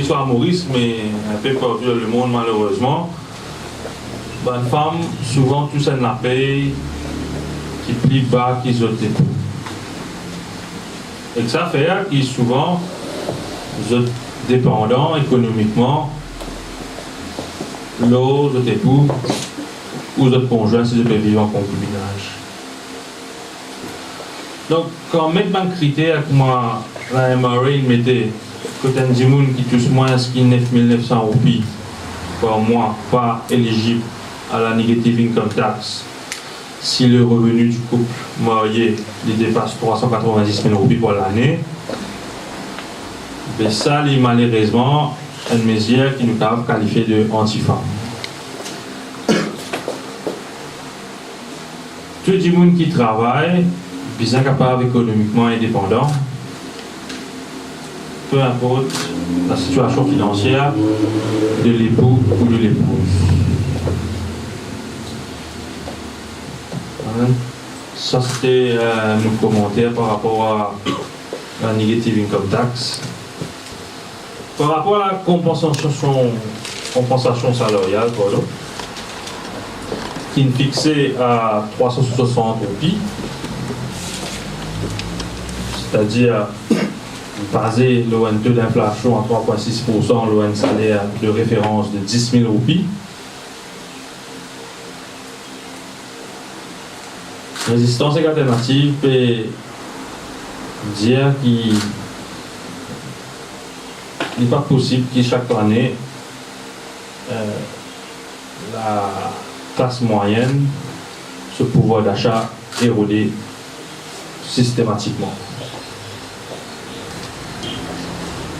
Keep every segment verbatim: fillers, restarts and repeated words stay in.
Swa Moris, me inpe partou dan lemond, malerezman, bann fam souvan tous enn lapey ki pli ba ki zot epou. Ek sa fer ki souvan zot depandan ekonomikman lor zot epou ou zot konzwin si zot pe viv an konkibinaz. Donk, kan met bann kriter kouma la M R A inn mete, kot enn dimoun ki tous mwins ki nef mil nef san roupi par mwa pa elizib a la negative income tax si le revenu du couple marye li depas trwa san katrovin-dis mil roupi par lane, be sa li malerezman enn mezir ki nou kapav kalifie de anti-fam. Tou dimoun ki travay bizin kapav ekonomikman indepandan, pe inport la sitiasion finansier de lepou ou de lepouz. Sa, se te, euh, nou komanter par rapor a la negative income tax. Par rapor a la konpansasion, konpansasion salarial, pardon, ki'nn fixe a trwa san swasant roupi, setadir baze lor enn to dinflasion a trwa pwin sis poursan lor enn saler de referans de dis mil roupi. Rezistans ek Alternativ pe dir ki li pa posib ki sak lane, euh, laklas mwayenn, so pouvwar dasa erode sistematikman.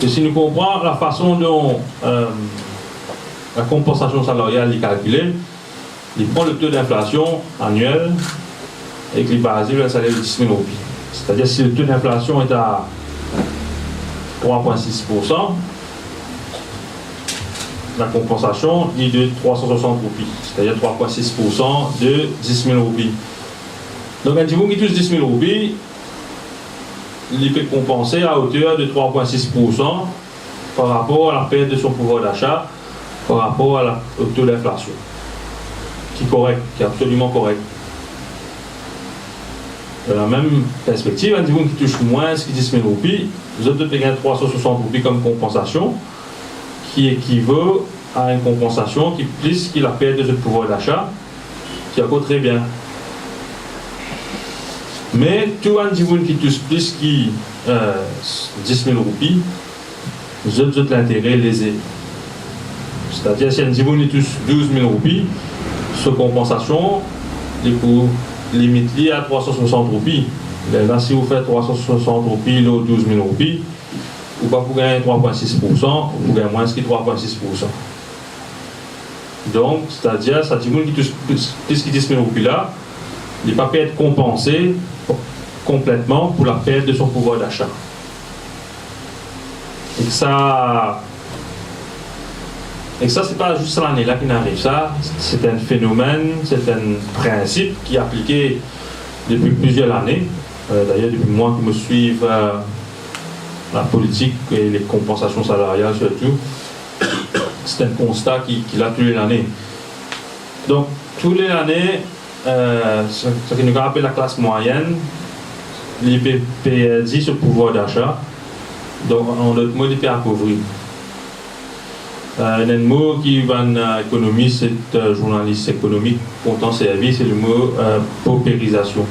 E si nou konpran lafason dont, euh, la konpansasion salarial li kalkile, li pran le to dinflasion aniel ek li baze lor enn saler de dis mil roupi. Setadir, si le to dinflasion est a trwa pwin sis poursan, la konpansasion li de trwa san swasant roupi, setadir trwa pwin sis poursan de dis mil roupi. Donk, enn dimoun ki tous dis mil roupi, li pe konpanse a oter de trwa pwin sis poursan par rapor a la pert de son pouvwar dasa, par rapor a la, o to dinflasion, ki korek, ki absoliman korek. Dan la mem perspektiv, enn dimoun ki tous mwins ki dis mil roupi, zot, zot pe gagn trwa san swasant roupi kom konpansasion, ki ekivo a enn konpansasion ki plis ki la pert de zot pouvwar dasa, ki ankor tre bien. Me tou bann dimoun ki tous plis ki, euh, dis mil roupi, zot, zot lintere leze. Setadir, si enn dimoun li tous douz mil roupi, so konpansasion, li pou limit li a trwa san swasant roupi. Lerla, si ou fer trwa san swasant roupi lor douz mil roupi, ou pa pou gagn trwa pwin sis poursan, ou pou gagn mwins ki trwa pwin sis poursan. Donk, setadir, sa dimoun ki tous plis, plis ki dis mil roupi la, li pa pe et konpanse konpletman pou la pert de son pouvwar dasa. Ek sa, ek sa, se pa zis sa lane la ki'nn ariv sa, se enn fenomenn, se enn prinsip ki aplike depi plizier lane. Euh, dayer, depi mwa ki mo swiv, euh, lapolitik e le konpansasion salarial sirtou, se enn konsta ki, ki la tou le lane. Donk, tou le lane, euh, sa, sa ki nou kapav apel laklas mwayenn, li pe perdi so pouvwar dasa. Donk, an lot mo, li pe apovri. Euh, ena enn mo ki bann, euh, ekonomis ek, euh, zournalis ekonomik kontan servi, se le mo, euh, poperizasyon.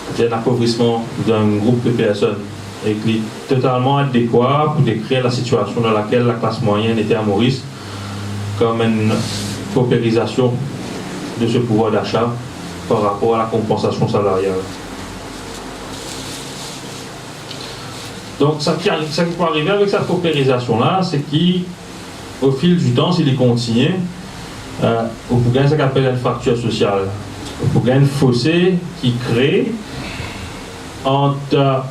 Setadir lapovrisman d'un groupe de personnes, e ki totalman adekwa pou dekrir lasitiasion dan lakel laklas mwayenn ete a Moris, kom enn poperizasyon de so pouvwar dasa par rapor a lakonpansasion salarial. Donk, sa ki ari-, sa ki pou arive avek sa poperizasyon la, se ki, o fil di tan, si li kontigne, euh, ou pou gagn sa ki apel enn fraktir sosial. Ou pou gagn enn fose ki kree ant, euh,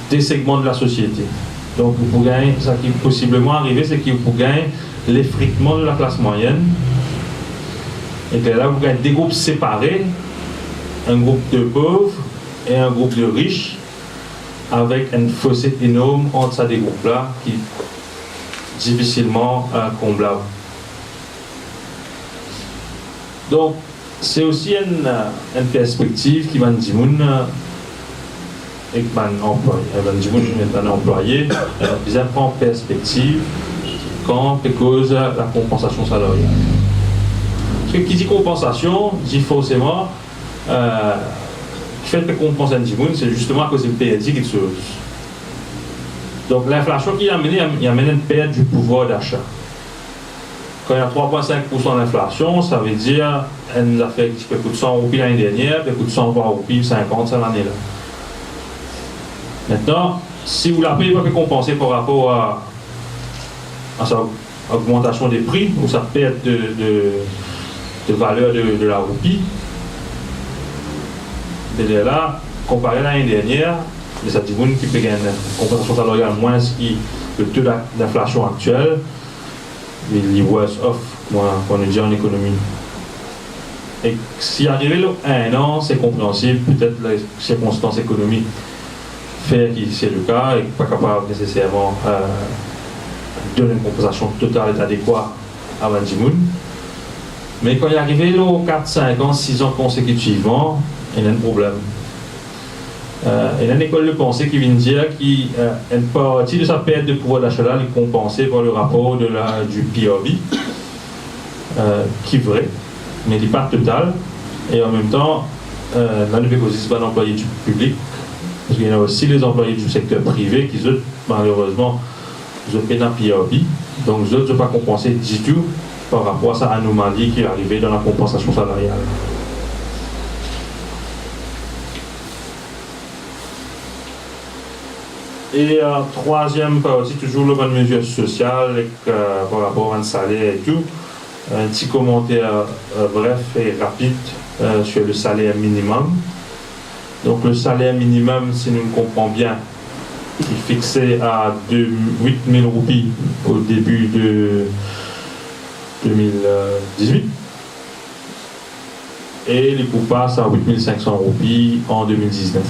de segman de lasosiete. Donk, ou pou gagn, sa ki posibleman arive, se ki ou pou gagn lefritman de laklas mwayenn. E lerla, ou pou gagn de group separe, enn group de pov e enn group de ris, avek enn fose enorm ant sa de group la ki difisilman, euh, konblab. Donk, se osi enn, euh, enn perspektiv ki bann dimoun, euh, ek bann anplwaye, eh, bann dimoun, bann anplwaye, eh, bizin pran perspektiv kan pe koz lakonpansasion salarial. Parski ki dir konpansasion, dir forseman, eh, kifet pe konpans enn dimoun, se zisteman akoz li perdi kiksoz. Donk, linflasion ki amenn, li amenn enn pert di pouvwar dasa. Kan ena trwa pwin sink pou san linflasion, savedir enn zafer ki ti pe kout san roupi lane dernier, pe kout san trwa roupi sinkant sa lane la. Aster, si ou lapey pa pe konpanse par rapor a, a sa ogmantasion de pri ou sa pert de, de, de valer de, de laroupi, be lerla, konpare lane dernier, me sa dimoun ki pe gagn konpansasion salarial mwins ki le to linflasion aktiel, li, li worse off, kouma, kouma nou dir an ekonomi. E si arive lor enn an, se konpreansib, petet sirkonstans ekonomik fer ki se le ka, e pa kapav neseserman, eh, donn enn konpansasion total ek adekwa a bann dimoun. Me kan li arive lor kat, sink an, sis an konsekitivman, ena enn problem. Eh, ena enn lekol de panse ki vinn dir ki, eh, enn parti de sa pert de pouvwar dasa la, li konpanse par le rapor de la, di P R B, eh, ki vre, me li pa total. E an mem tan, eh, la nou pe koz zis bann anplwaye di piblik, parski ena osi lezanplwaye di sekter prive ki zot, malerezman, zot pena P R B, donk zot, zot pa konpanse ditou par rapor a sa anomali ki arive dan lakonpansasion salarial. E, eh, trwaziem parti, touzour lor bann mezir sosial, ek, eh, par rapor a bann saler e tou, enn ti komanter, eh, bref e rapid, eh, sur le salaire minimum. Donk, le salaire minimum, si nou konpran bien, li fixe a de, wit mil roupi au début de deux mille dix-huit, e li pou pas a wit mil sink san roupi an de mil diznef.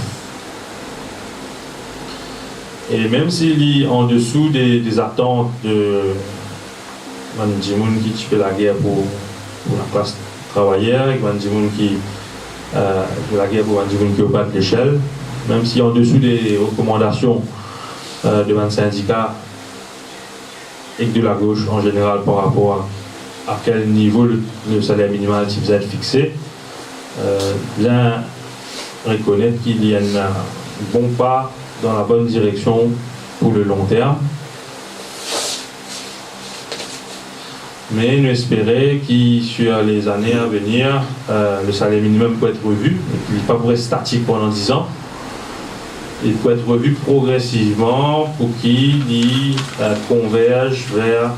E mem si li an desou de, de zatant de bann dimoun ki ti pe lager pou, pou laklas travayer, ek bann dimoun ki, eh, lager pou bann dimoun ki o ba de lesel, mem si an desou de rekomandasion, eh, de bann sindika ek de lagos an zeneral par rapor a, a kel nivo le, le salaire minimal ti bizin et fixe, eh, bizin rekonet ki li enn, eh, bon pa dan la bonn direksion pou le long term. Me nou espere ki, sur lezane a venir, eh, le salaire minimum pou et revi, e ki li pa pou res statik pandan diz an. Li pou et revi progresivman pou ki li, eh, konverz ver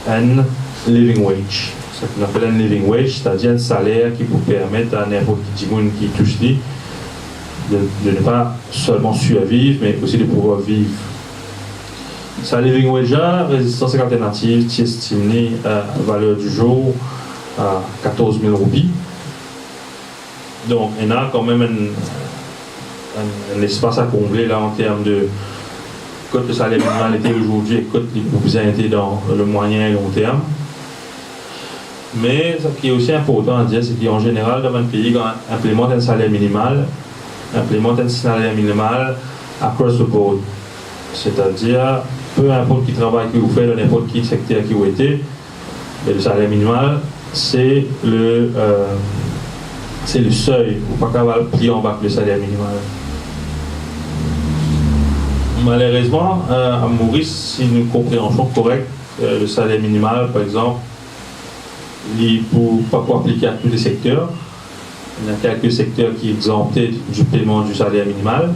enn living wage. Seki nou apel enn living wage, setadir enn saler ki pou permet a ninport ki dimoun ki tous li de, de ne pa selman sirviv, me osi de pouvwar viv. Sa living wage la, Rezistans ek Alternativ ti estim li, eh, valer di zour a katorz mil roupi. Donk, ena kanmem enn, enn, enn lespas a konble la, an term de kot le salaire minimal ete azordi e kot li pou bizin ete dan le moyen e long term. Me seki osi inportan a dir, se ki an zeneral, dan bann pei, kan inplemant enn salaire minimal, inplemant enn salaire minimal across the board. Setadir, pe inport ki travay ki ou fer, dan ninport ki sekter ki ou ete, e le salaire minimal, se le, eh, se le sey, ou pa kapav al pli anba ki le salaire minimal. Malerezman, eh, a Moris, si nou konpreansion korek, eh, le salaire minimal, par exanp, li pou, pa pou aplike a tou le sekter. Ena kelke sekter ki exanpte di peman di salaire minimal.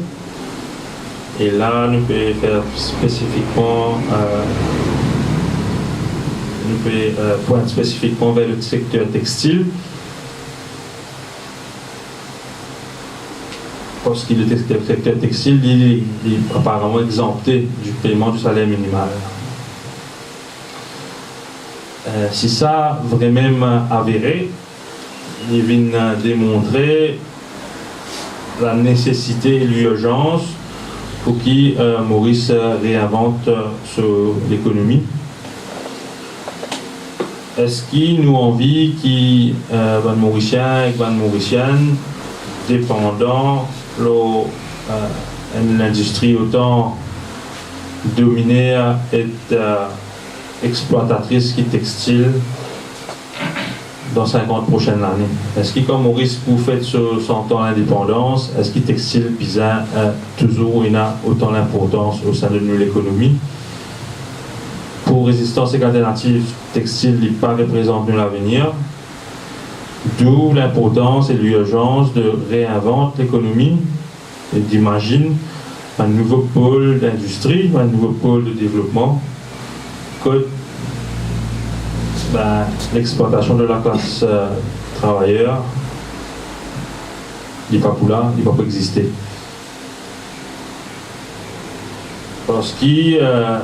E la, nou pe fer spesifikman, eh, nou pe, eh, pwint spesifikman ver le sekter textil. Parski le sekter, sekter textil, li, li, li aparaman exanpte di peman di salaire minimal. Eh, si sa vremem avere, li vinn demontre la nesesite e lirzans pou ki, eh, Moris, eh, reinvant, eh, so lekonomi. Eski nou anvi ki, eh, bann Morisien ek bann Morisienn depandan lor, eh, enn lindistri otan dominer et, eh, explwatris ki textil dan sinkant prosenn lane? Eski kan Moris pou fet so san an lindepandans, eski textil bizin, eh, touzour ena otan linportans o sein de nou lekonomi? Pou Rezistans ek Alternativ, textil li pa reprezant nou lavenir, dou linportans e lirzans de reinvant lekonomi e d'imazinn enn nouvo pol d'indistri, enn nouvo pol de devlopman, kot, ben, lexplwatasion de laklas, eh, travayer, li pa pou la, li pa pou existe. Parski, eh,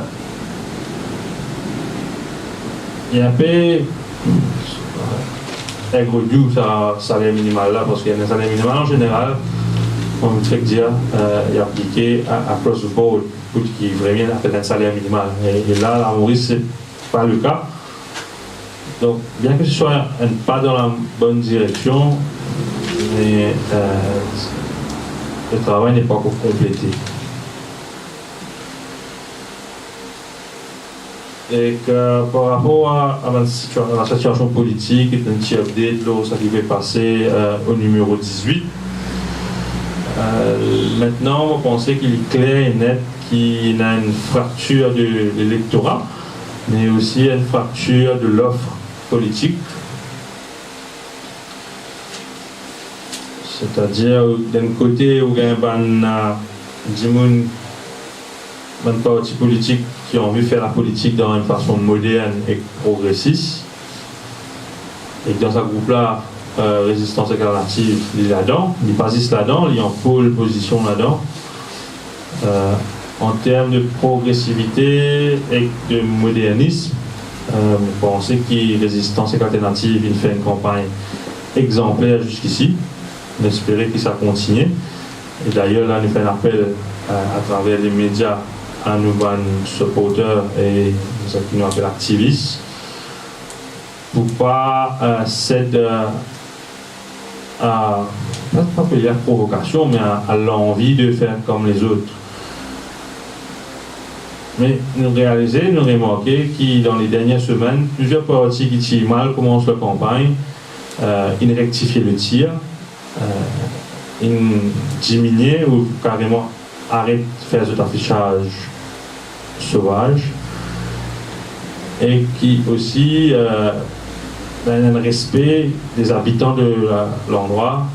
li inpe, eh, ergodou sa saler minimal la, parski enn saler minimal, an zeneral, mo fek dir, eh, li aplike a-, across the board, pou ki vremem apel enn saler minimal. E, e la, la Moris, se pa leka. Donk, bien ke se swa enn pa dan labonn direksion, me, eh, le travay n'est pas encore complété. Ek, eh, par rapor a, a la situa-, a la sitiasion politik, enn ti update lor seki pe pase, eh, o nimero dizwit. Eh, aster, mo panse ki li kler e net ki ena enn fraktir de lelektora, me osi enn fraktir de lof politik. Setadir, dan enn kote, ou gagn bann, eh, dimoun, bann parti politik ki anvi fer lapolitik dan enn fason modern ek progresis. Ek dan sa group la, eh, Rezistans ek Alternativ, li ladan, li pa zis ladan, li an pole position ladan. Eh, an term de progresivite ek de modernism, eh, mo panse ki Rezistans ek Alternativ inn fer enn kanpagn exanpler ziskisi. Mo espere ki sa kontigne. E dayer, la, nou fer enn apel, eh, atraver lemedia a nou bann siporter e seki nou apel aktivis, pou pa, eh, sed, eh, a, pa, pa pou dir provokasion, me a, a lanvi de fer kom lezot. Me nou realize, nou remarke ki dan le dernie semenn, plizier parti ki ti mal koumans lor kanpagn, eh, inn rektifie le tir, eh, inn diminie ou kareman aret fer zot afisaz sovaz, e ki osi, eh, ena enn respe de zabitan de la, landrwa,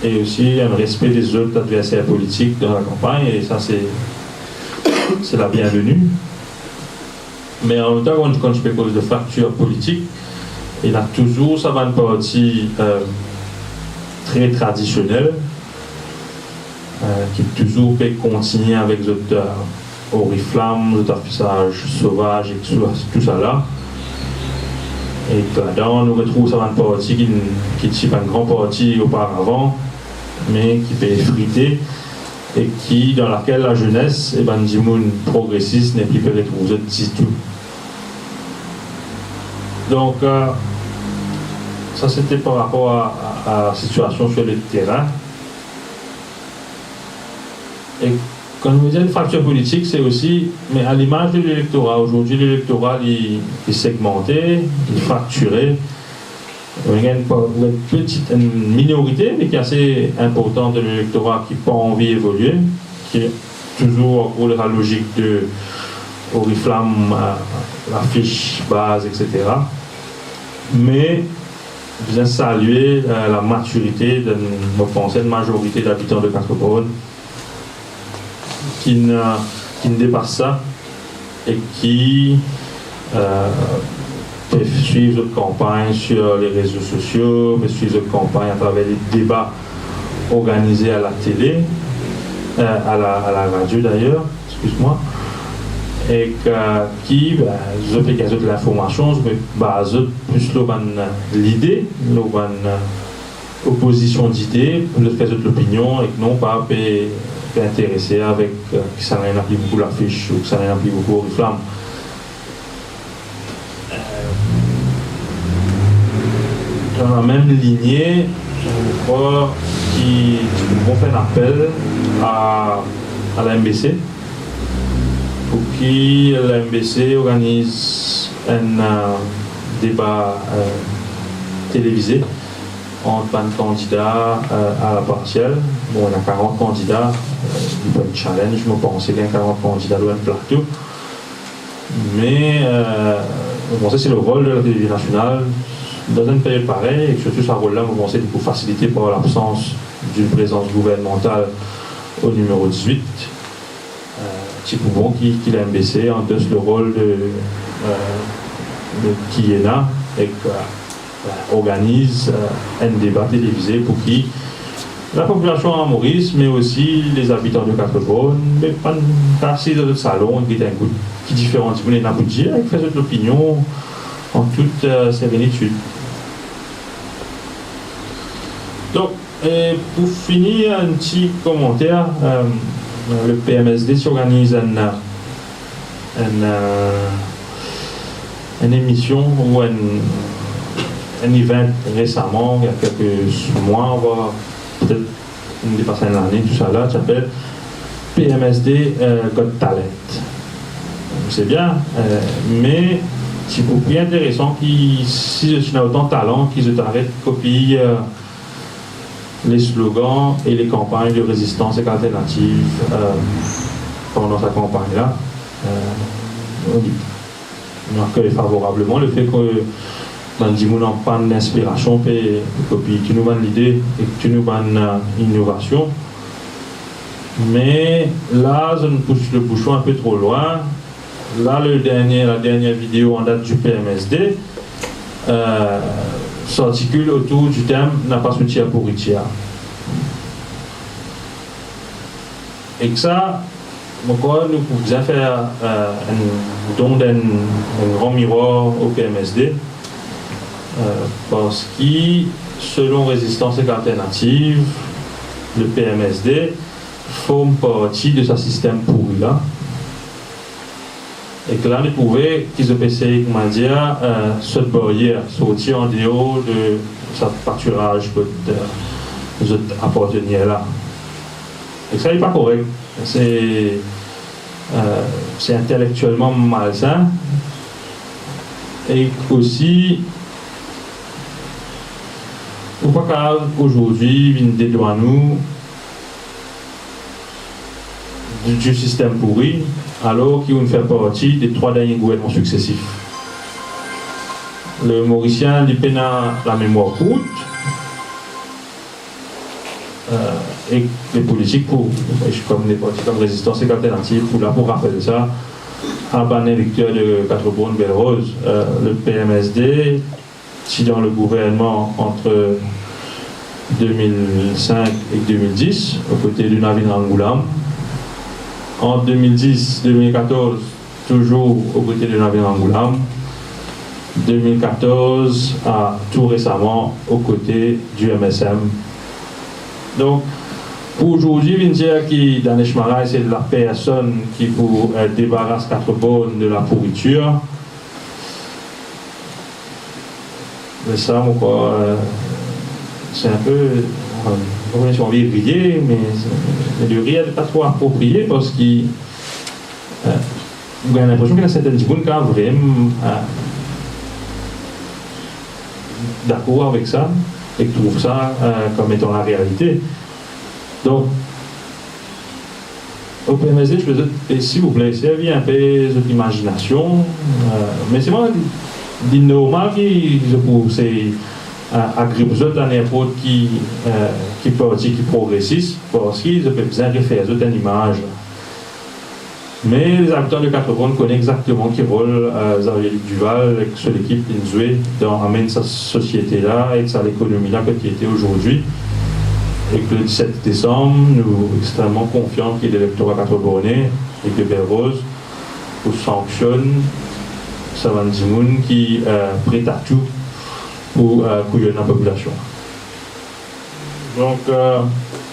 e osi enn respe de zot adverser politik dan la kanpagn, e sa se, se la bienveni. Me an mem tan, kan, kan ti pe koz de fraktir politik, ena touzour sa bann parti, eh, tre tradisionel, eh, ki touzour pe kontigne avek zot, eh, oriflam, zot afisaz sovaz ek tou, tousala. E ladan, nou retrouv sa bann parti ki, ki ti bann gran parti oparavan, me ki pe efrite, e ki, dan lakel lazenes e bann dimoun progresis nepli pe retrouv zot ditou. Donk, eh, sa sete par rapor a, a, a sitiasion sir le terin. E kan nou dir enn fraktir politik, se osi, me a limaz de lelektora, azordi lelektora li, li segmante, li fraktire. Ou gagn enn pa-, ou gagn enn peti, enn minorite, me ki ase inportan de lelektora ki pa anvi evolie, ki touzour ankor dan sa lozik de oriflam, eh, lafis, baz, et cetera. Me, bizin salie, eh, lamatirite de, mo panse, enn mazorite zabitan de Quatre Bornes, ki'nn, ki'nn depas sa e ki, eh, pe swiv zot kanpagn sir le rezo sosio, pe swiv zot kanpagn atraver le deba organize a la tele, eh, a la, a la radio dayer, exkiz mwa, e ki, ben, zot pe gagn zot linformasion, zot pe baz zot plis lor bann lide, lor bann, eh, opozision dide, pou zot fer zot lopinion, e non pa pe, pe interese avek, eh, kisannla ena pli boukou lafis ou kisannla ena pli boukou oriflam. Eh, Dan lamem linie, mo krwar ki nou pou fer enn apel a, a la M B C, pou ki la M B C organiz enn, eh, deba, eh, televize ant bann kandida, eh, a la parsiel. Bon, ena karant kandida, eh, li pou enn challenge, mo panse, gagn karant kandida lor enn plato. Me, eh, mo panse se le rol de la televizion nasional, dan enn period parey, e sirtou sa rol la, mo panse, li pou fasilite par labsans d'une présence gouvernementale au numéro dix-huit. Eh, ti pou bon ki, ki la M B C andoss le rol de, eh, de ki ena, ek, eh, organiz, eh, enn deba televize pou ki lapopilasion a Moris, me osi les habitants de Quatre-Bornes, pe pa, pe asiz dan zot salon, get enn kou ki diferan dimoun ena pou dir, ek fer zot lopinion an tout, eh, serenitid. Donk, e pou fini, enn ti komanter, eh, le P M S D ti organiz enn, enn, eh, enn emision ou enn, enn event resaman, il y a quelques mois, voire peut-être inn depas enn lane, tousala, ti apel P M S D, eh, Got Talent. Se bien, eh, me ti pou pli interesan ki si zot ena otan talan ki zot aret kopiy, eh, les slogans et les campagnes de résistance et alternative, eh, pandan sa kanpagn la. Eh, nou akeyi favorableman lefe ki bann dimoun an pann inspirasion pe, pe kopiy tou nou bann lide ek tou nou bann, eh, inovasion. Me la, zot inn pous le bouchon enn pe tro lwin. La, le dernie, la dernie video an dat di P M S D, eh, s'articule autour du thème « Napa soutir pou ritir ». Ek sa, mo krwar nou pou bizin fer, eh, enn don enn, enn gran mirwar o P M S D, eh, parski, selon Résistance et Alternatives, le P M S D form parti de sa sistem pouri la. Ek la, li prouve ki zot pe sey, kouma dir, eh, sot baryer, sorti an deor de sa patiraz kot, eh, zot apartenir la. Ek sa, li pa korek. Se, eh, se intelektielman malsin. E osi, ou pa kapav azordi vinn dedwann ou di, di sistem pouri, alor ki ou'nn fer parti de trwa dernie gouvernman siksesif. Le Morisien, li pena lamemwar kourt, eh, ek le politik pou, kom le parti, kom Résistance et Alternatives, pou la pou rapel sa a bann elekter de Quatre-Bornes, Belle Rose, eh, le P M S D, ti dan le gouvernman ant de mil sink ek de mil dis, o kote de Navin Ramgoolam. Ant de mil dis, de mil katorz, touzour o kote de Navin Ramgoolam. De mil katorz a tou resaman o kote di M S M. Donk, pou zordi vinn dir ki Danesh Marais se lapersonn ki pou, eh, debaras Quatre-Bornes de la pourritir, Me sa, mo krwar, eh, se enn pe, eh, mo pa kone si anvi riye, me, me le rir pa tro apropriye, parski, eh, mo gagn linpresion ki ena sertin dimoun ki pa vremem, eh, dakor avek sa, e ki trouv sa, eh, kom etan larealite. Donk, O P M S D, mo pe dir zot, e silvouple, servi enn pe zot imazinasion, eh, me selman, li normal ki zot pou sey, eh, agrip zot a ninport ki, eh, ki parti ki progresis, parski zot pe bizin refer zot enn imaz. Me lezabitan de Quatre-Bornes kone exakteman ki rol, eh, Xavier Luc Duval ek so lekip inn zwe dan amenn sa sosiete la ek sa lekonomi la kot li ete ozordi. Ek le diset desam, nou extrememan konfian ki lektora Quatre-Bornes ek de Belle Rose pou sanksionn sa bann dimoun ki, eh, pre a tou pou, eh, kouyonn lapopilasion. Donk, eh,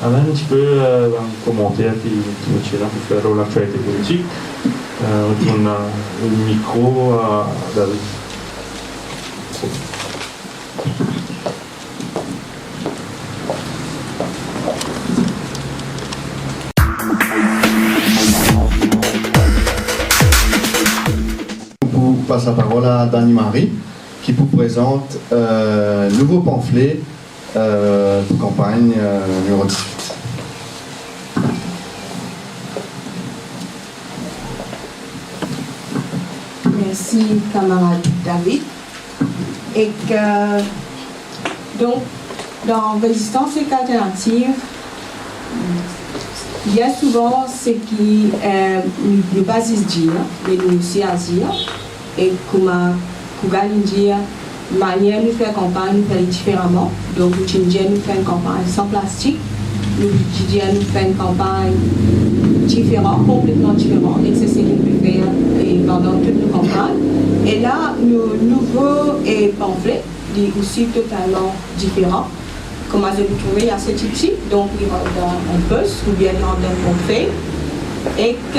ann al enn tipe, eh, bann komanter ki, ki mo ti ena pou fer lor laktialite politik. Eh, nou donn, eh, le mikro a David. Pas laparol a Dani Marie, ki pou prezant, euh, nouvo panfle, euh, pou kanpagn, euh, nimero diz-wit. Mersi, kamarad David. Ek, donk, dan Rezistans ek Alternativ, bien souvan, seki, euh, nou, nou pa zis dir, me nou osi azir. E kouma Kougal inn dir, manier nou fer kanpagn, nou fer li diferaman. Donk, nou ti dir nou fer enn kanpagn san plastik, nou ti dir nou fer enn kanpagn diferan, konpletman diferan, e se seki nou pe fer, e pandan tou nou kanpagn. E la, nou nouvo, e, panfle, li osi totalman diferan. Kouma zot trouve, li ase tipti, donk li rant dan enn pos oubien li rant dan enn portfey. Ek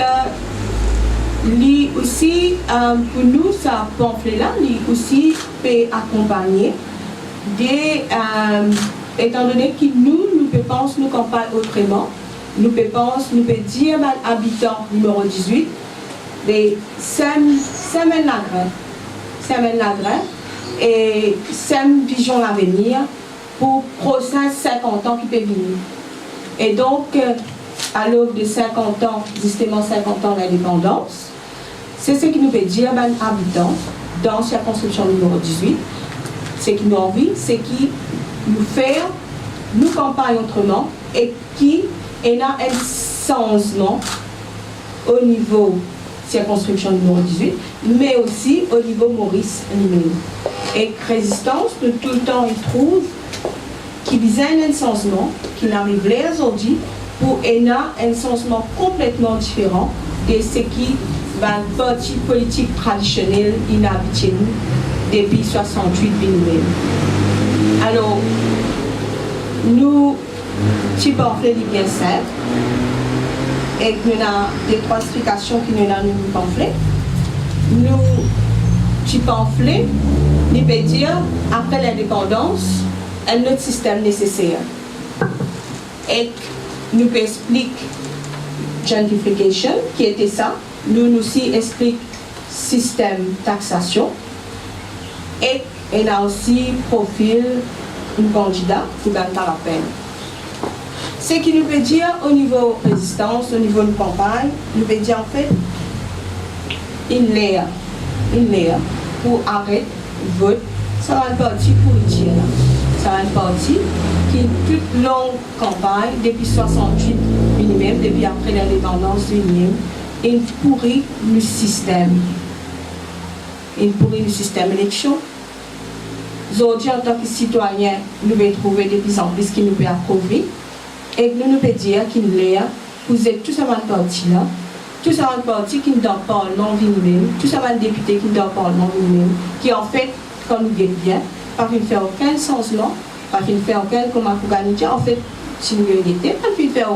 li osi, euh, pou nou, sa panfle la, li osi pe akonpagne de, euh, etandone ki nou, nou pe pans nou kanpagn otreman, nou pe pans, nou pe dir bann abitan nimero diz-wit, de sem, sem enn lagrin, sem enn lagrin, e sem vizion lavenir pou prosin sinkant an ki pe vini. E donk, euh, a l'aube de sinkant an, zisteman sinkant an lindepandans, se seki nou pe dir bann abitan dan sirkonskripsion nimero diz-wit, seki nou anvi, seki nou fer nou kanpagn otreman e ki ena enn sanzman o nivo sirkonskripsion nimero diz-wit, me osi o nivo Moris limem. Ek Rezistans, nou toultan inn trouv ki bizin enn sanzman, ki inn ariv ler zordi pou ena enn sanzman konpletman diferan de seki bann parti politik tradisionel inn abitie nou depi swasant-wit vini mem. Alor, nou ti panfle li bien sinp, ek nou ena de trwa explikasion ki nou ena dan nou panfle. Nou ti panfle, li pe dir, apre lindepandans, enn lot sistem neseser. Ek nou pe explik gentrification, ki ete sa. Nou, nou osi explik sistem taksasion. Ek ena osi profil nou kandida pou gagn par apel. Seki nou pe dir o nivo Rezistans, o nivo nou kanpagn, nou pe dir, anfet, inn ler, inn ler pou aret vot sa bann parti pouritir la. Sa bann parti ki toutlong kanpagn, depi swasant-wit vini mem, depi apre lindepandans vini mem, inn pouri nou sistem. Inn pouri nou sistem eleksion. Zordi, antan ki sitwayin, nou pe trouve deplizanpli ki nou pe apouvri, ek nou, nou pe dir ki inn ler pou zet tou sa bann parti la, tou sa bann parti ki dan parlman vini mem, tou sa bann depite ki dan parlman vini mem, ki anfet, kan nou get bien, pa finn fer okenn sanzman, pa finn fer okenn, kouma Kougal inn dir, anfet, si nou gete, pa finn fer,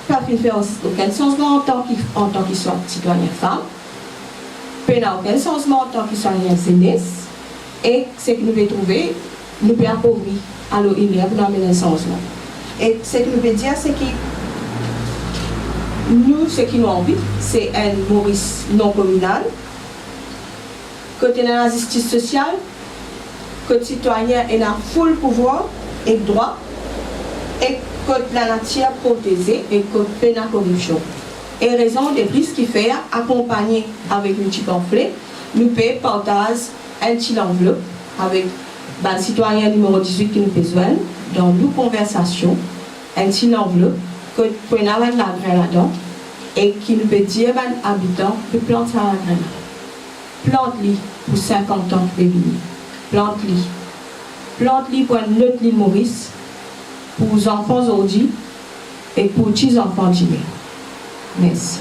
pa finn fer okenn sanzman antan ki, antan ki swa sitwayin fam, pena okenn sanzman antan ki sitwayin zenes, e seki nou pe trouve, nou pe apouvri, alor inn ler pou nou amenn enn sanzman. E seki nou pe dir, seki nou, seki nou anvi, se enn Moris non kominal, kot ena lazistis sosial, kot sitwayin ena full pouvwar ek drwa, e kot lanatir proteze, e kot pena koripsion. E rezon de plis ki fer, akonpagne avek nou ti panfle, nou pe partaz enn ti lanvlop avek bann sitwayin nimero diz-wit ki nou pe zwenn dan nou konversasion, enn ti lanvlop kot pou ena bann lagrin ladan, e ki nou pe dir bann abitan pou plant sa lagrin la. Plant li pou sinkant an ki pe vini. Plant li. Plant li pou enn lot Lil Moris, pou zanfan zordi, e pou ti zanfan dimin. Mersi.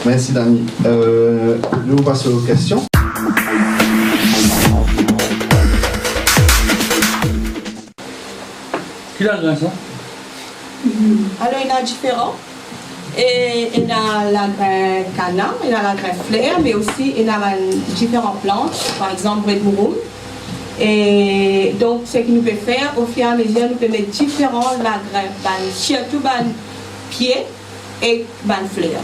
Mersi, Dani. Euh, nou pas o kestion. Ki lagrin sa? Alor, ena diferan. E ena lagrin kana, ena lagrin fler, me osi ena bann diferan plant, par exanp, bred mouroum. E donk, seki nou pe fer, ofiramezir nou pe met diferan lagrin, bann, sirtou bann pie ek bann fler.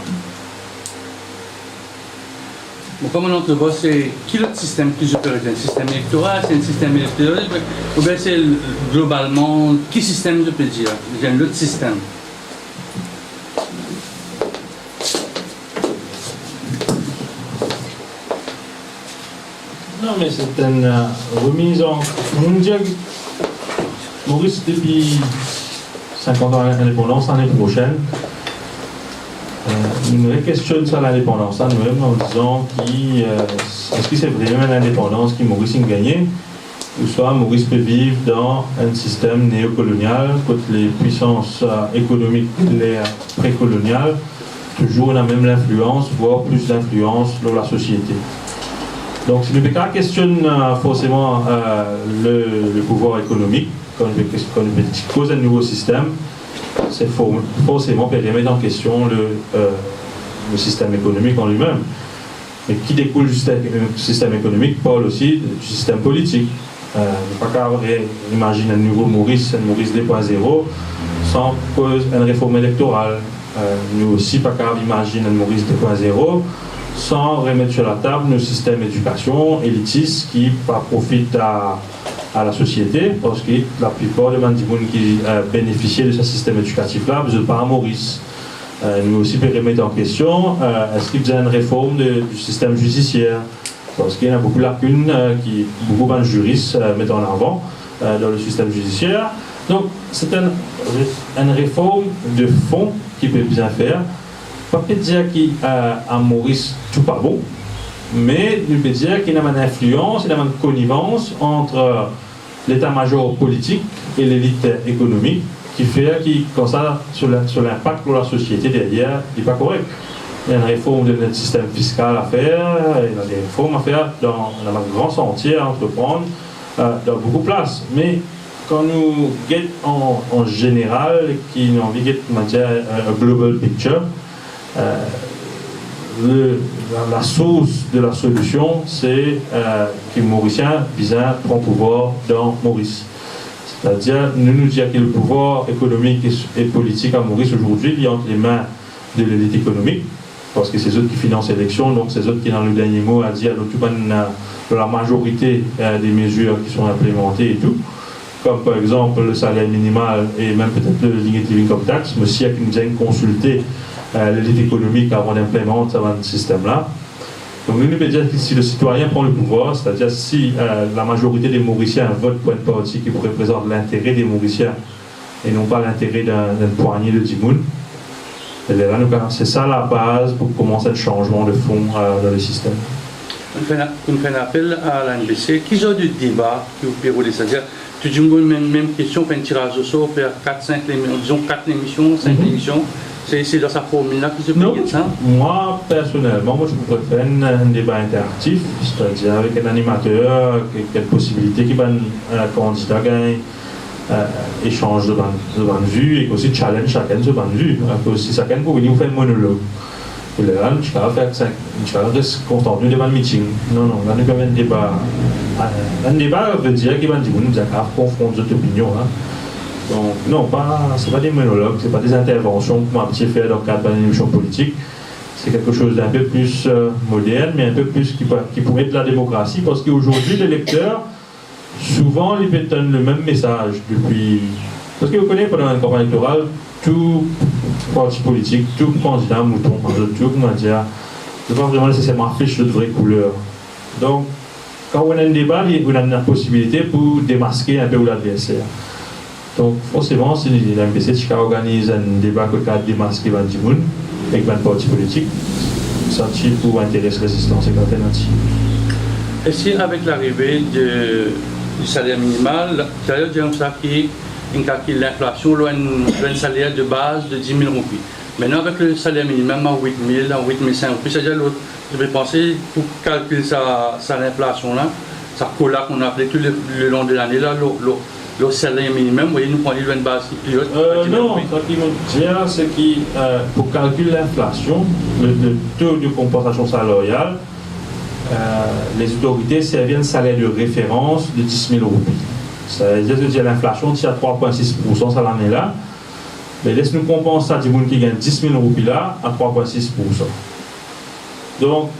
Bon, kouma nou trouv, se ki lot sistem ki zot pe dir? Enn sistem elektoral, se enn sistem elektoral, oubien se globalman, ki sistem zot pe dir? Enn lot sistem. Non, me se enn, euh, remiz an, nou dir Moris depi sinkant an lindepandans, lane prosenn, euh, nou rekestionn sa lindepandans la, nou mem, an dizan ki, euh, eski se vremem enn lindepandans ki Moris inn gagne, ouswa Moris pe viv dan enn sistem neokolonial, kot le pwisans, euh, ekonomik de ler prekolonial touzour ena mem linflians, vwar plis linflians lor lasosiete. Donk, si nou pe kav kestionn, euh, forseman, euh, le, le pouvwar ekonomik, kan nou pe kes-, kan nou pe koz enn nouvo sistem, se for-, forseman pe remet an kestion le, euh, le sistem ekonomik an limem. Me ki dekoul di sistem, sistem ekonomik, parl osi di sistem politik. Euh, nou pa kav re-, imazinn enn nouvo Moris, enn Moris de pwin zero, san koz enn reform elektoral. Euh, nou osi pa kav imazinn enn Moris de pwin zero san remet sir latab nou sistem edikasion elitis ki pa profit a, a lasosiete, parski laplipar de bann dimoun ki, euh, benefisie de sa sistem edikatif la, zot pa a Moris. Euh, nou osi pe remet an kestion, euh, eski bizin enn reform de, di sistem zidisier? Parski ena boukou lakinn, euh, ki boukou bann ziris, euh, met an avan, euh, dan le sistem zidisier. Donk, se enn re-, enn reform de fon ki pe bizin fer. Pa pe dir ki, euh, a Moris tou pa bon, me nou pe dir ki ena bann inflians, ena bann konivans ant, euh, leta-mazor politik e lelit ekonomik, ki fer ki, koumsa, so la-, so linpak lor lasosiete deryer, li pa korek. Ena enn reform de nou sistem fiskal a fer, ena de reform a fer dan, dan bann gran santie a antreprann, euh, dan boukou plas. Me kan nou get an, an zeneral, ki nou anvi get, nou dir, euh, a global picture, euh, le, la, lasours de lasolision, se, euh, ki Morisien bizin pran pouvwar dan Moris. Setadir, nou, nou dir ki le pouvwar ekonomik e, e politik a Moris azordi, li ant lemin de lelit ekonomik, parski se zot ki finans eleksion, donk se zot ki ena le dernie mo a dir lor tou bann, euh, lor lamazorite, euh, de mezir ki son inplemante e tou, kom par exanp le saler minimal e mem petet le negative income tax, me sir ki nou bizin konsilte, euh, lelit ekonomik avan d'inplemant sa bann sistem la. Donk nou, nou pe dir ki si le sitwayin pran le pouvwar, setadir si, euh, lamazorite de Morisien vot pou enn parti ki pou reprezant lintere de Morisien, e non pa lintere dan, dan enn pwagne de dimoun. E lerla nou, se sa labaz pou koumans enn sanzman de fon, euh, dan le sistem. Pou nou fer enn, pou nou fer enn apel a la N B C, ki zor de deba ki ou pe rode, setadir tou dimoun mem, mem kestion, fer enn tiraz osor, fer kat, sink lemi-, dizon kat lemision, sink lemision, se, se dan sa formil la ki zot pe get sa? Non, mwa, personelman, mwa, mo ti prefer enn, enn deba interaktif, setadir avek enn animater, ki, ki ena posibilite ki bann, euh, kandida gagn, euh, esanz so bann, so bann vi, e osi challenge sakenn so bann vi. Akoz si sakenn pou vini pou fer monolog, e lerla nou ti kav fer sa, nou ti kav res kontant nou de bann miting. Non, non, la nou kav enn deba. Euh, enn deba ve dir ki bann dimoun bizin kav konfront zot opinion, hein. Donk, non, pa, se pa de monolog, se pa de intervansion kouma abitie fer dan kad bann emision politik. Se kiksoz d'inpe plis, euh, modern, me inpe plis ki pou, ki pou ed lademokrasi, parski azordi, lelekter, souvan, li pe tann lemem mesaz depi, parski ou kone, pandan enn kanpagn elektoral, tou parti politik, tou kandida mouton, zot tou, koumadir, zot pa vreman neseserman afis zot vre kouler. Donk, kan ou ena enn deba, li, ou ena enn posibilite pou demaske inpe ou ladverser. Donk, forseman, si la N B C ti kav organiz enn deba kot kav demaske bann dimoun ek bann parti politik, sa ti pou interes Rezistans ek Alternativ. E si avek larive de, di saler minimal, la, taler dir koumsa ki inn kalkil linflasion lor enn, lor enn saler de baz de dis mil roupi. Aster avek le saler minimem a wit mil, a wit mil sink roupi, setadir lot, zot pe panse pou kalkil sa, sa linflasion la, sa kola ki nou apel tou le, le lon de lane la, lor, lor, lor saler minimem, ou vwar, nou pran li lor enn baz ki pli ot, euh, a dis mil roupi. Non, sa ki mo dir, se ki, euh, pou kalkil linflasion, le, le to de konpansasion salarial, Euh, lezotorite servi enn saler de referans de dis mil roupi. Savedir, zot dir linflasion ti a trwa pwin sis poursan sa lane la, me les nou konpans sa dimoun ki gagn dis mil roupi la a trwa pwin sis poursan. Donk,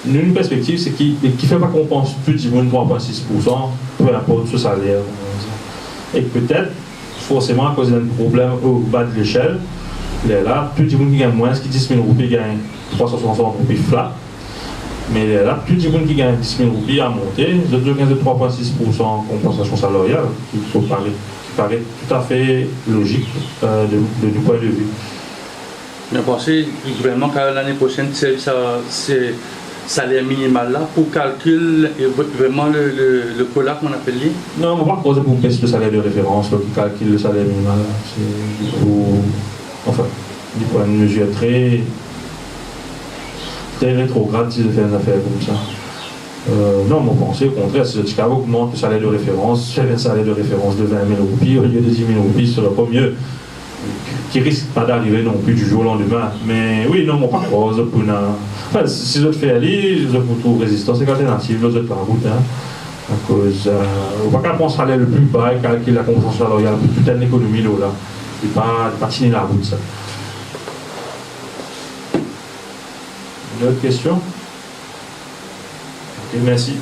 nou, nou perspektiv, se ki, ki fer pa konpans tou dimoun trwa pwin sis poursan, pe inport so saler, kouma dir. E petet, forseman, akoz ena enn problem o ba de lesel, lerla, tou dimoun ki gagn mwins ki dis mil roupi gagn trwa san swasant roupi flat. Me lerla, tou dimoun ki gagn dis mil roupi a monte, zot, zot gagn zot trwa pwin sis poursan konpansasion salarial, ki, ki paret, ki paret toutafe lozik, euh, de, de, de pwin de vi. Mo panse gouvernman, kan lane prosenn, servi sa, se saler minimal la pou kalkil, e, vre-, vreman le, le, le COLA, kouma apel li? Non, mo pa krwar se pou bes le saler de referans, donk, ki kalkil le saler minimal la. Se pou, anfin, li pou enn mezir tre, tre retrograd si zot fer enn zafer koumsa. Euh, non, mo panse, okontrer, si zot ti kav ogmant le saler de referans, fer enn saler de referans de vin mil roupi olie de dis mil roupi, sera ankor mie. Ki risk pa d'arive non pli di zour o landime. Me wi, non, mo pa krwar zot pou ena, anfin, si, si zot fer li, zot pou trouv rezistans ek alternativ lor zot larout, hein. Akoz, euh, ou pa kav pran saler le pli ba e kalkil la konpansasion salarial pou tou enn lekonomi lor la. Li pa, li pa tini larout, sa. Enn lot kestion? Ok, mersi.